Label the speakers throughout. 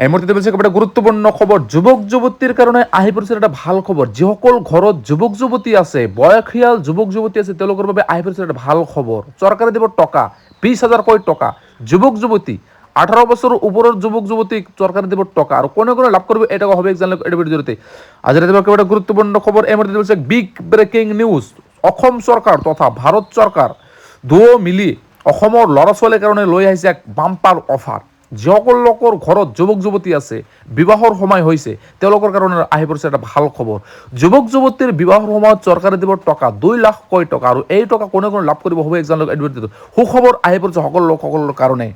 Speaker 1: এই মুহূৰ্তে বলছে একেবাৰে গুৰুত্বপূৰ্ণ খবৰ। যুৱক যুৱতীৰ কাৰণে আহি পৰিছে এটা ভাল খবৰ। যিসকল ঘৰত যুৱক যুৱতী আছে, বয়সীয়াল যুৱক যুৱতী আছে, তেওঁলোকৰ বাবে আহি পৰিছে এটা ভাল খবৰ। চৰকাৰে দিব টকা, 20 হাজাৰকৈ টকা। যুৱক যুৱতী, 18 বছৰৰ ওপৰৰ যুৱক যুৱতীক চৰকাৰে দিব টকা আৰু কোনে কোনে লাভ কৰিব এই টকা, হবে জানিলে এইটো ভিডিঅ'ৰ জৰিয়তে। আজি ৰাতিপুৱা একেবাৰে গুৰুত্বপূৰ্ণ খবৰ। এই মুহূৰ্তে বলছে বিগ ব্ৰেকিং নিউজ। অসম চৰকাৰ তথা ভাৰত চৰকাৰ দুয়ো মিলি অসমৰ ল'ৰা ছোৱালীৰ কাৰণে লৈ আহিছে এক বাম্পাৰ অফাৰ। যিসকল লোকৰ ঘৰত যুৱক যুৱতী আছে, বিবাহৰ সময় হৈছে, তেওঁলোকৰ কাৰণে আহি পৰিছে এটা ভাল খবৰ। যুৱক যুৱতীৰ বিবাহৰ সময়ত চৰকাৰে দিব টকা, 2 লাখকৈ টকা আৰু এই টকা কোনে কোনে লাভ কৰিব হ'ব জানিলে এইটো। সুখবৰ আহি পৰিছে সকলো লোকসকলৰ কাৰণে।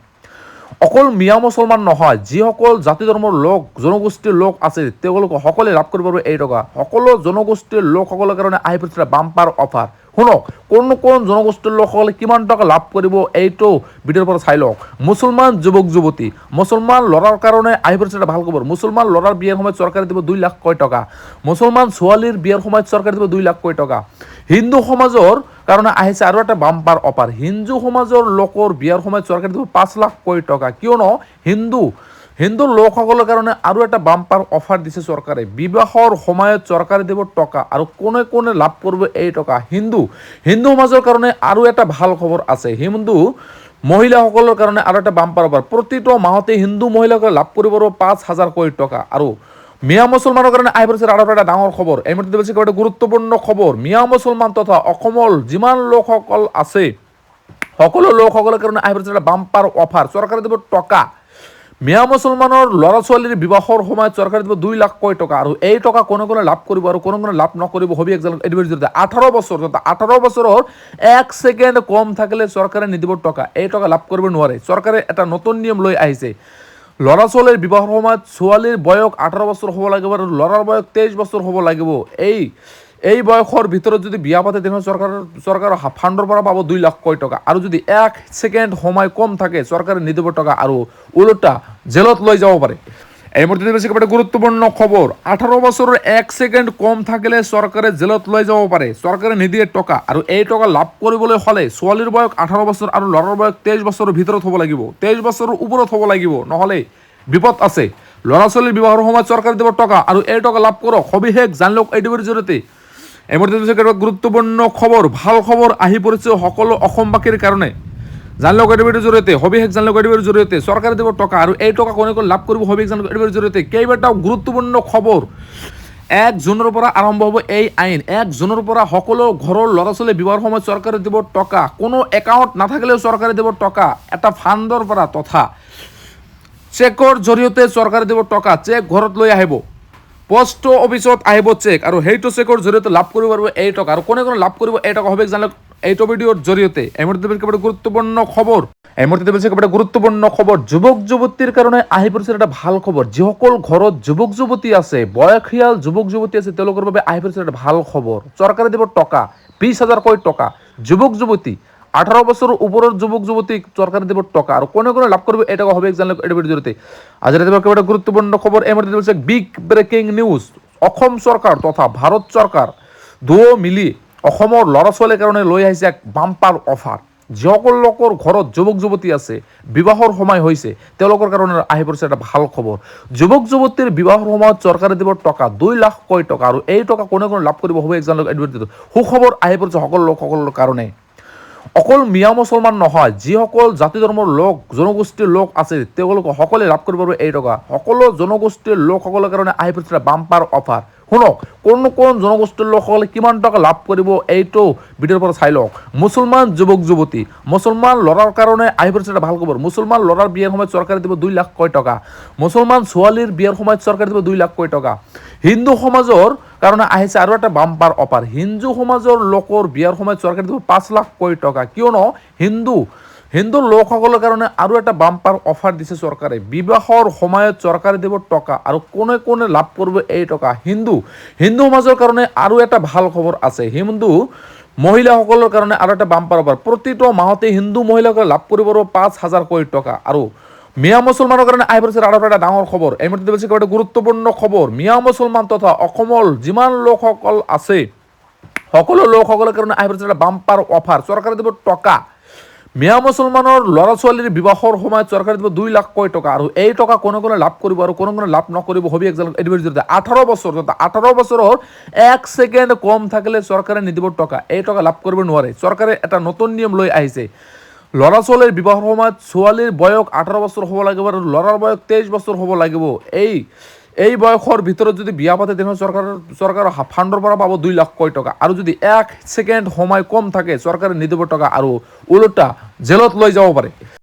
Speaker 1: অকল মিয়া মুছলমান নহয়, যিসকল জাতি ধৰ্মৰ লোক, জনগোষ্ঠীৰ লোক আছে, তেওঁলোক সকলোৱে লাভ কৰিব পাৰিব এই টকা। সকলো জনগোষ্ঠীৰ লোকসকলৰ কাৰণে আহি পৰিছে বাম্পাৰ অফাৰ। শুনক, কোন কোন জনগোষ্ঠীৰ লোকসকলে কিমান টকা লাভ কৰিব, এইটো ভিডিঅ'ৰ পৰা চাই লওক। মুছলমান যুৱক যুৱতী, মুছলমান ল'ৰাৰ কাৰণে আহি পৰিছে এটা ভাল খবৰ। মুছলমান ল'ৰাৰ বিয়াৰ সময়ত চৰকাৰে দিব 2 লাখকৈ টকা। মুছলমান ছোৱালীৰ বিয়াৰ সময়ত চৰকাৰে দিব 2 লাখকৈ টকা। হিন্দু সমাজৰ কাৰণে আহিছে আৰু এটা বাম্পাৰ অফাৰ। হিন্দু সমাজৰ লোকৰ বিয়াৰ সময়ত চৰকাৰে দিব 5 লাখকৈ টকা। কিয়নো হিন্দু হিন্দু লোকসকলৰ কাৰণে আৰু এটা বাম্পাৰ অফাৰ দিছে চৰকাৰে। বিবাহৰ সময়ত চৰকাৰে দিব টকা আৰু কোনে কোনে লাভ কৰিব এই টকা। হিন্দু হিন্দু সমাজৰ কাৰণে আৰু এটা ভাল খবৰ আছে। হিন্দু মহিলাসকলৰ কাৰণে আৰু এটা বাম্পাৰ অফাৰ। প্ৰতিটো মাহতে হিন্দু মহিলাসকলে লাভ কৰিব পাৰিব 5 হাজাৰকৈ টকা। আৰু মিয়া মুছলমানৰ কাৰণে আহি পৰিছে আৰু এটা ডাঙৰ খবৰ। এই মুহূৰ্তে বলছে একেবাৰে গুৰুত্বপূৰ্ণ খবৰ। মিয়া মুছলমান তথা অসমৰ যিমান লোকসকল আছে, সকলো লোকসকলৰ কাৰণে আহি পৰিছে এটা বাম্পাৰ অফাৰ। চৰকাৰে দিব টকা। মিয়া মুছলমানৰ ল'ৰা ছোৱালীৰ বিবাহৰ সময়ত চৰকাৰে দিব 2 লাখকৈ টকা আৰু এই টকা কোনে কোনে লাভ কৰিব আৰু কোনে কোনে লাভ নকৰিব হবি এক্সাম্পল এইটোৰ জৰিয়তে। 18 বছৰ তথা 18 বছৰৰ 1 ছেকেণ্ড কম থাকিলে চৰকাৰে নিদিব টকা, এই টকা লাভ কৰিব নোৱাৰে। চৰকাৰে এটা নতুন নিয়ম লৈ আহিছে। ল'ৰা ছোৱালীৰ বিবাহৰ সময়ত ছোৱালীৰ বয়স 18 বছৰ হ'ব লাগিব আৰু ল'ৰাৰ বয়স 23 বছৰ হ'ব লাগিব। এই এই বয়সৰ ভিতৰত যদি বিয়া পাতে, তেনেহ'লে চৰকাৰৰ চৰকাৰৰ ফাণ্ডৰ পৰা পাব 2 লাখকৈ টকা। আৰু যদি 1 ছেকেণ্ড সময় কম থাকে, চৰকাৰে নিদিব টকা আৰু ওলোটা জেলত লৈ যাব পাৰে। এই মুহূৰ্তে বেছি একেবাৰে গুৰুত্বপূৰ্ণ খবৰ। 18 বছৰৰ 1 ছেকেণ্ড কম থাকিলে চৰকাৰে জেলত লৈ যাব পাৰে, চৰকাৰে নিদিয়ে টকা। আৰু এই টকা লাভ কৰিবলৈ হ'লে ছোৱালীৰ বয়স 18 বছৰ আৰু ল'ৰাৰ বয়স 23 বছৰৰ ভিতৰত হ'ব লাগিব, 23 বছৰৰ ওপৰত হ'ব লাগিব, নহ'লে বিপদ আছে। ল'ৰা ছোৱালীৰ বিবাহৰ সময়ত চৰকাৰে দিব টকা আৰু এই টকা লাভ কৰক, সবিশেষ জানি লওক এইটোৰ জৰিয়তে। এই মুহূৰ্তে দিছে একেবাৰে গুৰুত্বপূৰ্ণ খবৰ। ভাল খবৰ আহি পৰিছে সকলো অসমবাসীৰ কাৰণে। জানি লওক এইটোৰ জৰিয়তে, সবিশেষ জানি লওক এইটোৰ জৰিয়তে। চৰকাৰে দিব টকা আৰু এই টকা কোনে কোনে লাভ কৰিব, সবিশেষ জানি লওক এইটোৰ জৰিয়তে। কেইবাটাও গুৰুত্বপূৰ্ণ খবৰ। 1 জুনৰ পৰা আৰম্ভ হ'ব এই আইন। 1 জুনৰ পৰা সকলো ঘৰৰ ল'ৰা ছোৱালী বিবাহৰ সময়ত চৰকাৰে দিব টকা। কোনো একাউণ্ট নাথাকিলেও চৰকাৰে দিব টকা, এটা ফাণ্ডৰ পৰা তথা চেকৰ জৰিয়তে চৰকাৰে দিব টকা। চেক ঘৰত লৈ আহিব, পোষ্ট অফিচত আহিব চেক আৰু সেইটো চেকৰ জৰিয়তে লাভ কৰিব পাৰিব এই টকা। আৰু কোনে কোনে লাভ কৰিব এই টকা হ'ব জানিলে এইটো ভিডিঅ'ৰ জৰিয়তে। এই মুহূৰ্তে একেবাৰে গুৰুত্বপূৰ্ণ খবৰ। এই মুহূৰ্তে বলছে একেবাৰে গুৰুত্বপূৰ্ণ খবৰ। যুৱক যুৱতীৰ কাৰণে আহি পৰিছে এটা ভাল খবৰ। যিসকল ঘৰত যুৱক যুৱতী আছে, বয়সীয়াল যুৱক যুৱতী আছে, তেওঁলোকৰ বাবে আহি পৰিছে এটা ভাল খবৰ। চৰকাৰে দিব টকা, 20 হাজাৰকৈ টকা। যুৱক যুৱতী, 18 বছৰৰ ওপৰৰ যুৱক যুৱতীক চৰকাৰে দিব টকা আৰু কোনে কোনে লাভ কৰিব এই টকা হবে জানিলে এইটো ভিডিঅ'ৰ জৰিয়তে। আজি ৰাতিপুৱা একেবাৰে গুৰুত্বপূৰ্ণ খবৰ। এই মুহূৰ্তে বলছে বিগ ব্ৰেকিং নিউজ। অসম চৰকাৰ তথা ভাৰত চৰকাৰ দুয়ো মিলি অসমৰ ল'ৰা ছোৱালীৰ কাৰণে লৈ আহিছে এক বাম্পাৰ অফাৰ। যিসকল লোকৰ ঘৰত যুৱক যুৱতী আছে, বিবাহৰ সময় হৈছে, তেওঁলোকৰ কাৰণে আহি পৰিছে এটা ভাল খবৰ। যুৱক যুৱতীৰ বিবাহৰ সময়ত চৰকাৰে দিব টকা, 2 লাখকৈ টকা আৰু এই টকা কোনে কোনে লাভ কৰিব হ'ব জানিলে এইটো। সুখবৰ আহি পৰিছে সকলো লোকসকলৰ কাৰণে। অকল মিয়া মুছলমান নহয়, যিসকল জাতি ধৰ্মৰ লোক, জনগোষ্ঠীৰ লোক আছে, তেওঁলোক সকলোৱে লাভ কৰিব পাৰিব এই টকা। সকলো জনগোষ্ঠীৰ লোকসকলৰ কাৰণে আহি পৰিছে বাম্পাৰ অফাৰ। শুনক, কোন কোন জনগোষ্ঠীৰ লোকসকলে কিমান টকা লাভ কৰিব, এইটো ভিডিঅ'ৰ পৰা চাই লওক। মুছলমান যুৱক যুৱতী, মুছলমান ল'ৰাৰ কাৰণে আহি পৰিছে এটা ভাল খবৰ। মুছলমান ল'ৰাৰ বিয়াৰ সময়ত চৰকাৰে দিব 2 লাখকৈ টকা। মুছলমান ছোৱালীৰ বিয়াৰ সময়ত চৰকাৰে দিব 2 লাখকৈ টকা। হিন্দু সমাজৰ কাৰণে আহিছে আৰু এটা বাম্পাৰ অফাৰ। হিন্দু সমাজৰ লোকৰ বিয়াৰ সময়ত চৰকাৰে দিব 5 লাখকৈ টকা। কিয়নো হিন্দু হিন্দু লোকসকলৰ কাৰণে আৰু এটা বাম্পাৰ অফাৰ দিছে চৰকাৰে। বিবাহৰ সময়ত চৰকাৰে দিব টকা আৰু কোনে কোনে লাভ কৰিব এই টকা। হিন্দু হিন্দু সমাজৰ কাৰণে আৰু এটা ভাল খবৰ আছে। হিন্দু মহিলাসকলৰ কাৰণে আৰু এটা বাম্পাৰ অফাৰ। প্ৰতিটো মাহতে হিন্দু মহিলাসকলে লাভ কৰিব পাৰিব 5 হাজাৰকৈ টকা। আৰু মিয়া মুছলমানৰ কাৰণে আহি পৰিছে আৰু এটা ডাঙৰ খবৰ। এই মুহূৰ্তে বলছে একেবাৰে গুৰুত্বপূৰ্ণ খবৰ। মিয়া মুছলমান তথা অসমৰ যিমান লোকসকল আছে, সকলো লোকসকলৰ কাৰণে আহি পৰিছে এটা বাম্পাৰ অফাৰ। চৰকাৰে দিব টকা। মিয়া মুছলমানৰ ল'ৰা ছোৱালীৰ বিবাহৰ সময়ত চৰকাৰে দিব 2 লাখকৈ টকা। আৰু এই টকা কোনে কোনে লাভ কৰিব আৰু কোনে কোনে লাভ নকৰিব, সবিশেষ জানক এই ভিডিঅ'ৰ জৰিয়তে। 18 বছৰ, অৰ্থাৎ 18 বছৰৰ 1 ছেকেণ্ড কম থাকিলে চৰকাৰে নিদিব টকা। এই টকা লাভ কৰিব নোৱাৰে। চৰকাৰে এটা নতুন নিয়ম লৈ আহিছে। ল'ৰা ছোৱালীৰ বিবাহৰ সময়ত ছোৱালীৰ বয়স 18 বছৰ হ'ব লাগিব আৰু ল'ৰাৰ বয়স 23 বছৰ হ'ব লাগিব। এই বয়সৰ ভিতৰত যদি বিয়া পাতে, তেনেহ'লে চৰকাৰৰ ফাণ্ডৰ পৰা পাব 2 লাখকৈ টকা। আৰু যদি 1 ছেকেণ্ড সময় কম থাকে, চৰকাৰে নিদিব টকা আৰু ওলোটা জেলত লৈ যাব পাৰে।